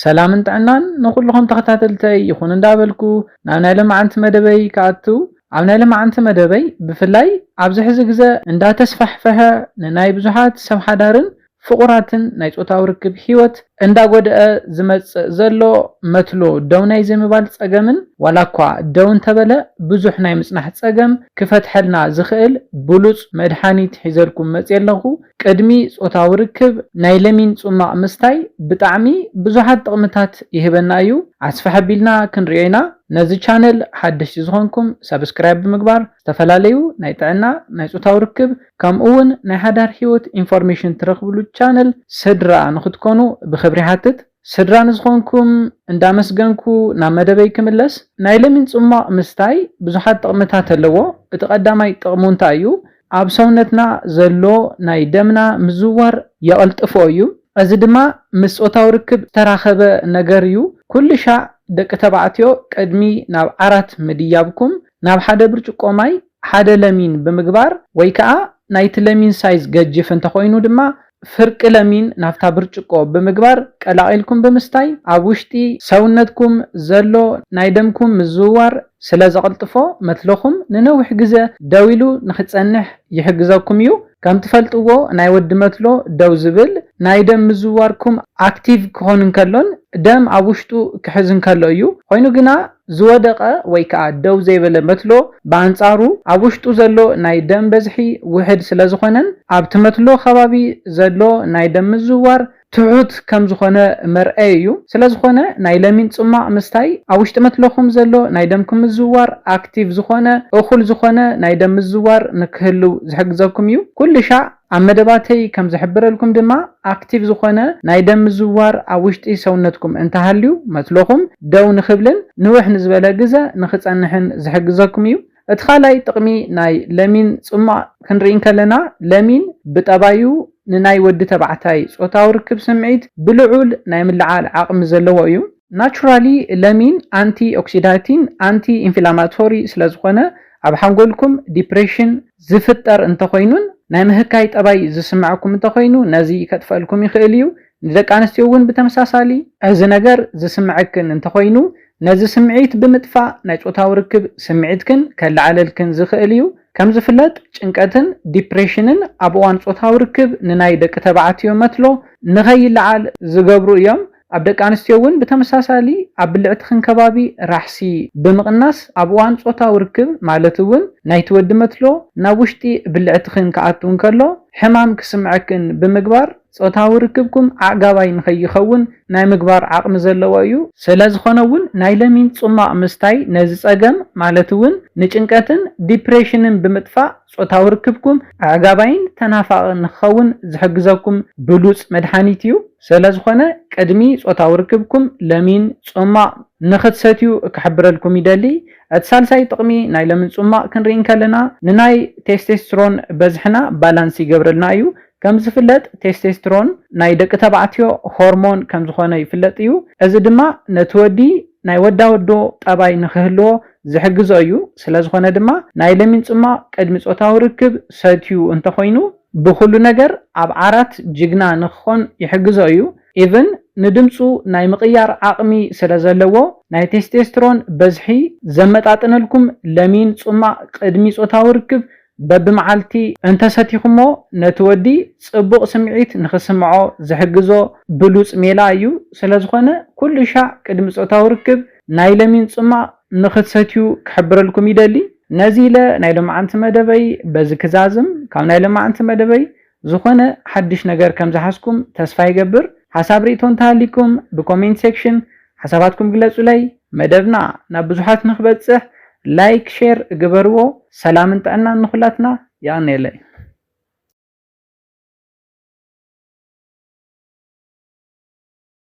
ሰላምን ጥዕናን ንኹልኹም ተኸታተልተይ ይኹን እንዳበልኩ ናብ ናይ ለማዓንቲ መደበይ ክኣቱ። ኣብ ናይ ለማዓንቲ መደበይ ብፍላይ ኣብዚ ሕዚ ግዘ እንዳተስፋሕፈሐ ንናይ ብዙሓት ሰብ ሓዳርን ፍቑራትን ናይ ጾታዊ ርክብ ህይወት እንዳጎደአ ዝመጽእ ዘሎ መትሎ ደው ናይ ዘይምባል ጸገምን ዋላ እኳ ደው እንተበለ ብዙሕ ናይ ምጽናሕ ጸገም ክፈትሐልና ዝኽእል ብሉጽ መድሓኒት ሒዘልኩም መጽየ ኣለኹ። ቅድሚ ጾታዊ ርክብ ናይ ለሚን ጽማቕ ምስታይ ብጣዕሚ ብዙሓት ጥቕምታት ይህበና እዩ። ኣስፍሕ ኣቢልና ክንሪኦ ኢና። ነዚ ቻነል ሓደሽቲ ዝኾንኩም ሰብስክራይብ ብምግባር ዝተፈላለዩ ናይ ጥዕና፣ ናይ ጾታዊ ርክብ ከምኡ እውን ናይ ሓዳር ህይወት ኢንፎርሜሽን ትረኽብሉ ቻነል ስድራ ንኽትኮኑ ብኽብሪ ሓትት። ስድራ ንዝኾንኩም እንዳመስገንኩ ናብ መደበይ ክምለስ። ናይ ለሚን ጽማቕ ምስታይ ብዙሓት ጥቕምታት ኣለዎ። እቲ ቀዳማይ ጥቕሙ እንታይ እዩ? ኣብ ሰውነትና ዘሎ ናይ ደምና ምዝዋር የቐልጥፎ እዩ። እዚ ድማ ምስ ጾታዊ ርክብ ዝተራኸበ ነገር እዩ። ኩሉ ሻዕ ደቂ ተባዕትዮ ቅድሚ ናብ ዓራት ምድያብኩም ናብ ሓደ ብርጭቆ ማይ ሓደ ለሚን ብምግባር ወይ ከዓ ናይቲ ለሚን ሳይዝ ገጅፍ እንተኾይኑ ድማ ፍርቂ ለሚን ናብታ ብርጭቆ ብምግባር ቀላቒልኩም ብምስታይ ኣብ ውሽጢ ሰውነትኩም ዘሎ ናይ ደምኩም ምዝውዋር ስለ ዘቐልጥፎ መትለኹም ንነዊሕ ግዘ ደው ኢሉ ንኽጸንሕ ይሕግዘኩም እዩ። ከም ትፈልጥዎ ናይ ወዲ መትሎ ደው ዝብል ናይ ደም ምዝውዋርኩም ኣክቲቭ ክኾን እንከሎን ደም ኣብ ውሽጡ ክሕዝ እንከሎ እዩ። ኮይኑ ግና ዝወደቐ ወይ ከዓ ደው ዘይበለ መትሎ ብኣንጻሩ ኣብ ውሽጡ ዘሎ ናይ ደም በዝሒ ውሕድ ስለ ዝኾነን ኣብቲ መትሎ ከባቢ ዘሎ ናይ ደም ምዝውዋር ትሑት ከም ዝኾነ መርኣይ እዩ። ስለ ዝኾነ ናይ ለሚን ጽማቕ ምስታይ ኣብ ውሽጢ መትለኹም ዘሎ ናይ ደምኩም ምዝውዋር ኣክቲቭ ዝኾነ እኹል ዝኾነ ናይ ደም ምዝውዋር ንክህልው ዝሕግዘኩም እዩ። ኩሉ ሻዕ ኣብ መደባተይ ከም ዝሕብረልኩም ድማ ኣክቲቭ ዝኾነ ናይ ደም ምዝውዋር ኣብ ውሽጢ ሰውነትኩም እንተሃልዩ መትለኹም ደው ንኽብልን ንውሕ ንዝበለ ግዘ ንኽጸንሕን ዝሕግዘኩም እዩ። እቲ ካልኣይ ጥቕሚ ናይ ለሚን ጽማቕ ክንርኢ እንከለና ለሚን ብጠባዩ ንናይ ወዲ ተባዕታይ ጾታዊ ርክብ ስምዒት ብልዑል ናይ ምልዓል ዓቕሚ ዘለዎ እዩ። ናቹራሊ ለሚን ኣንቲ ኦክሲዳቲን ኣንቲ ኢንፍላማቶሪ ስለ ዝኾነ ኣብ ሓንጎልኩም ዲፕሬሽን ዝፍጠር እንተኾይኑን ናይ ምህካይ ጠባይ ዝስምዐኩም እንተኾይኑ ነዚ ከጥፈልኩም ይኽእል እዩ። ንደቂ ኣንስትዮ እውን ብተመሳሳሊ እዚ ነገር ዝስምዐክን እንተኾይኑ ነዚ ስምዒት ብምጥፋእ ናይ ጾታዊ ርክብ ስምዒትክን ከለዓለልክን ዝኽእል እዩ። ከም ዝፍለጥ ጭንቀትን ዲፕሬሽንን ኣብ እዋን ጾታዊ ርክብ ንናይ ደቂ ተባዕትዮ መትሎ ንኸይለዓል ዝገብሩ እዮም። ኣብ ደቂ ኣንስትዮ እውን ብተመሳሳሊ ኣብ ብልዕትኽን ከባቢ ራሕሲ ብምቕናስ ኣብ እዋን ጾታዊ ርክብ ማለት እውን ናይቲ ወዲ መትሎ ናብ ውሽጢ ብልዕትኽን ክኣቱ እንከሎ ሕማም ክስምዐክን ብምግባር ጾታዊ ርክብኩም ኣዕጋባይ ንኸይኸውን ናይ ምግባር ዓቕሚ ዘለዎ እዩ። ስለ ዝኾነ እውን ናይ ለሚን ጽማቕ ምስታይ ነዚ ጸገም ማለት እውን ንጭንቀትን ዲፕሬሽንን ብምጥፋእ ጾታዊ ርክብኩም ኣዕጋባይን ተናፋቕን ንክኸውን ዝሕግዘኩም ብሉጽ መድሓኒት እዩ። ስለ ዝኾነ ቅድሚ ጾታዊ ርክብኩም ለሚን ጽማቕ ንኽትሰትዩ ክሕብረልኩም ይደሊ። እቲ ሳልሳይ ጥቕሚ ናይ ለሚን ጽማቕ ክንርኢ እንከለና ንናይ ቴስቴስትሮን በዝሕና ባላንስ ይገብረልና እዩ። ከም ዝፍለጥ ቴስቴስትሮን ናይ ደቂ ተባዕትዮ ሆርሞን ከም ዝኾነ ይፍለጥ እዩ። እዚ ድማ ነቲ ወዲ ናይ ወዳ ወዶ ጠባይ ንክህልዎ ዝሕግዞ እዩ። ስለ ዝኾነ ድማ ናይ ለሚን ጽማቕ ቅድሚ ጾታዊ ርክብ ሰትዩ እንተኾይኑ ብኹሉ ነገር ኣብ ዓራት ጅግና ንክኾን ይሕግዞ እዩ። ኢቭን ንድምፁ ናይ ምቕያር ዓቕሚ ስለ ዘለዎ ናይ ቴስቴስትሮን በዝሒ ዘመጣጥነልኩም ለሚን ጽማቕ ቅድሚ ጾታዊ ርክብ በብመዓልቲ እንተሰቲኹሞ ነቲ ወዲ ጽቡቕ ስምዒት ንኽስምዖ ዝሕግዞ ብሉጽ ሜላ እዩ። ስለ ዝኾነ ኩሉ ሻዕ ቅድሚ ጾታዊ ርክብ ናይ ለሚን ጽማቕ ንኽትሰትዩ ክሕብረልኩም ይደሊ። ነዚ ኢለ ናይ ሎማዓንቲ መደበይ በዚ ክዛዝም። ካብ ናይ ሎማዓንቲ መደበይ ዝኾነ ሓድሽ ነገር ከም ዝሓዝኩም ተስፋ ይገብር። ሓሳብ ርእቶ እንተሃሊኩም ብኮሜንት ሴክሽን ሓሳባትኩም ግለጹለይ። መደብና ናብ ብዙሓት ንክበጽሕ ላይክ፣ ሼር ግበርዎ። ሰላምን ጥዕናን ንኹላትና። የቐንየለይ።